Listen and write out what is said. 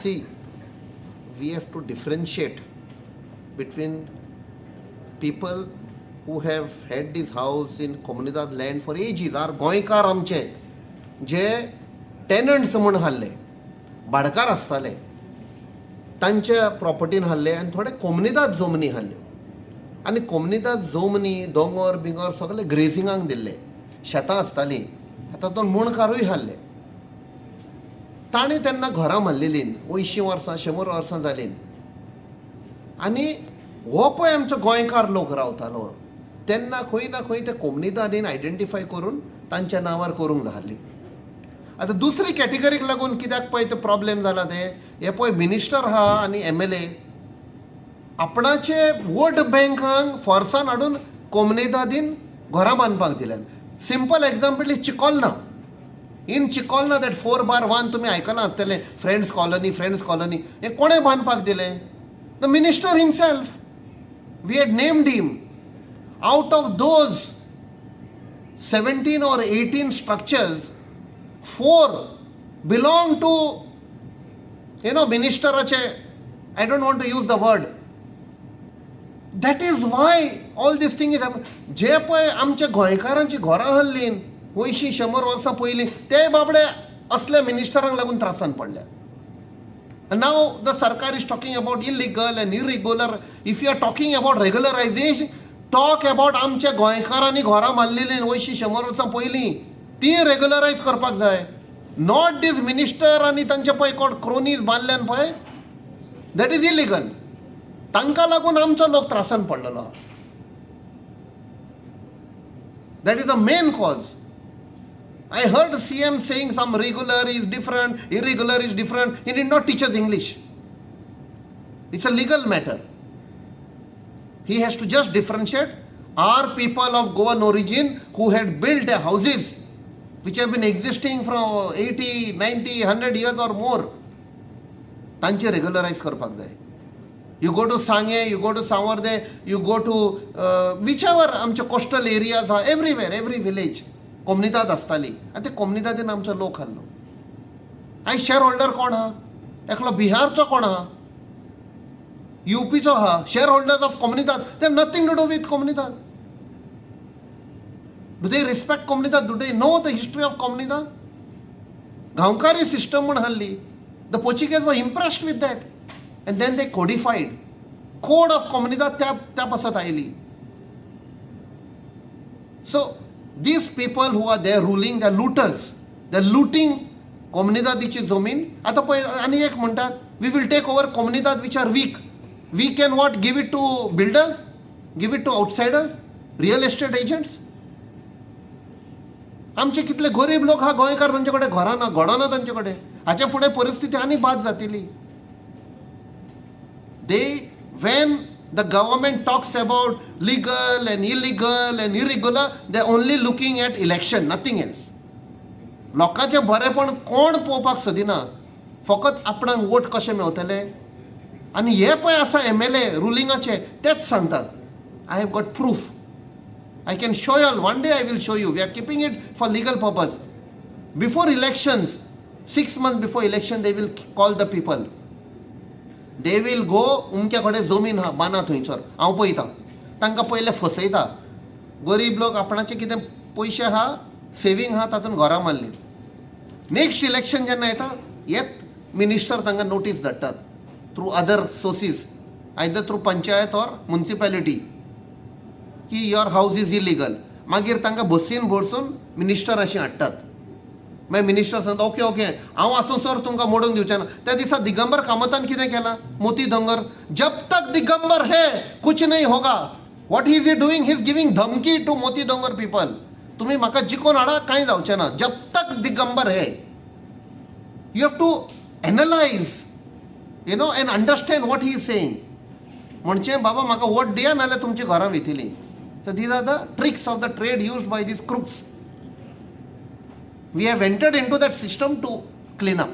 See, we have to differentiate between people who have had this house in Comunidade land for ages, are गोंयकार आमचे जे tenants म्हूण आहले, भाडकार आसताले, तांच्या प्रॉपर्टीन आहले आनी थोडे कोमुनिदाद जमनी आहल्यो आनी कोमुनिदाद जमनी दोंगर बिंगर सगळे ग्रेजिंगाक दिल्ले, शेतां आसतालीं. आतां तो मुणकारूय आहले. ताणें तेन्ना घरां मारलेलीं, 80 वर्सां, 100 वर्सां जालीं. आनी हो पळय आमचो गोंयकार लोक रावतालो तेन्ना खंय ना खंय ते कोमुनिदादीन आयडेंटिफाय करून तांच्या नांवार करूंक जाल्ली. आतां दुसरी कॅटेगरीक लागून कित्याक पळय ते प्रॉब्लेम जाला ते हे पळय मिनिस्टर आहा आनी एमएलए आपणाचे वोट बँकांक फोर्सान हाडून कोमुनिदादीन घरां बांदपाक दिल्यान. Simple example is Chicolna. In Chicolna, that 4/1 तुमी आयकलां आसतलें, फ्रेंड्स कॉलनी, फ्रेंड्स कॉलनी, हें कोणें बांदपाक दिलें? The minister himself. We had named him. Out of those 17 or 18 structures, four belong to मिनिस्टराचे. I don't want to use the word. That is why all this thing is. जे पळय आमच्या गोंयकारांची घरां आहलीं 80, 100 वर्सां पयलीं, ते बाबडे असल्या मिनिस्टरांक लागून त्रासान पडल्या. Now the sarkar is talking about illegal and irregular. If you are talking about regularization, talk about आमच्या गोंयकारांनी घरां बांदलेलीं 80, 100 वर्सां पयलीं, ती रेगुलरायज करपाक जाय, not these minister आनी तांचे पळय कोण क्रोनीज बांदल्यान पळय, that is illegal. तांकां लागून आमचो लोक त्रासान पडलेलो. That is the main cause. I heard CM saying some regular is different, irregular is different. He did not teach us English. It's a legal matter. He has to just differentiate our people of Goan origin who had built their houses which have been existing from 80, 90, 100 years or more. तांचे रेगुलरायज करपाक जाय. You go to Sanguem, you go to Sawarde, you go to whichever आमचे coastal areas आहा, everywhere, every village कोमनिदाद आसताली आनी ते कोमनिदादीन आमचो लोक आहलो. आनी शेअर होल्डर कोण आहा? एकलो बिहारचो कोण आहा, युपीचो आहा. Share holders of Comunidade, they have nothing to do with Comunidade. Do they respect Comunidade? Do they know the history of Comunidade? गांवकारी सिस्टम म्हूण आहली. The Portuguese were impressed with that and then they codified Code of Comunidade. त्या त्या पासत आयली. So these people who are there ruling, the looters, the looting कोमुनिदादीची जमीन. आतां पळय, आनी एक म्हणटात, we will take over Comunidade which are weak. We can what, give it to builders, give it to outsiders, real estate agents. आमचे कितले गरीब लोक हा गोंयकार, तांचे कडेन घरां ना, घोडो ना तांचे कडेन. हाच्या फुडें परिस्थिती आनी बाद जातली. They when the government talks about legal and illegal and irregular, they only looking at election, nothing else. लोकांचें बरेंपण कोण पळोवपाक सोदिना, फकत आपणाक वोट कशें मेवतले. आनी हे पळय आसा एमएलए रुलिंगाचे, तेच सांगतात. I have got proof. I can show you. One day I will show you. We are keeping it for legal purpose. Before elections, 6 months before election, they will call the people. They will go, उमक्या कडेन जमीन आहा, बांदा थंयसर, हांव पळयतां. तांकां पयले फसयता. गरीब लोक आपणाचे कितें पयशे आहा, सेवींग आहा, तातूंत घरां मारलीं. नेक्स्ट इलेक्शन जेन्ना येता, येत मिनिस्टर तांकां नोटीस धाडटात through other sources, either through panchayat or municipality, की your house is illegal. मागीर तांकां बसीन भरसून मिनिस्टर अशें हाडटात. मागीर मिनिस्टर सांगता, ओके ओके, हांव आसूं सर तुमकां मोडूंक दिवचें ना. त्या दिसा दिगंबर कामतान कितें केलां? मोती दोंगर, जब तक दिगंबर है कुछ नहीं होगा. What is he doing? He is giving धमकी to Moti Dongor people. तुम्ही म्हाका जिखोवन हाडा, कांय जावचें ना, जब तक दिगंबर है. You have to analyze and understand what he is saying. म्हणजे बाबा म्हाका वोट दिया, नाल्यार तुमची घरां वयतली. So these are the tricks of the trade used by these crooks. We have entered into that system to clean up.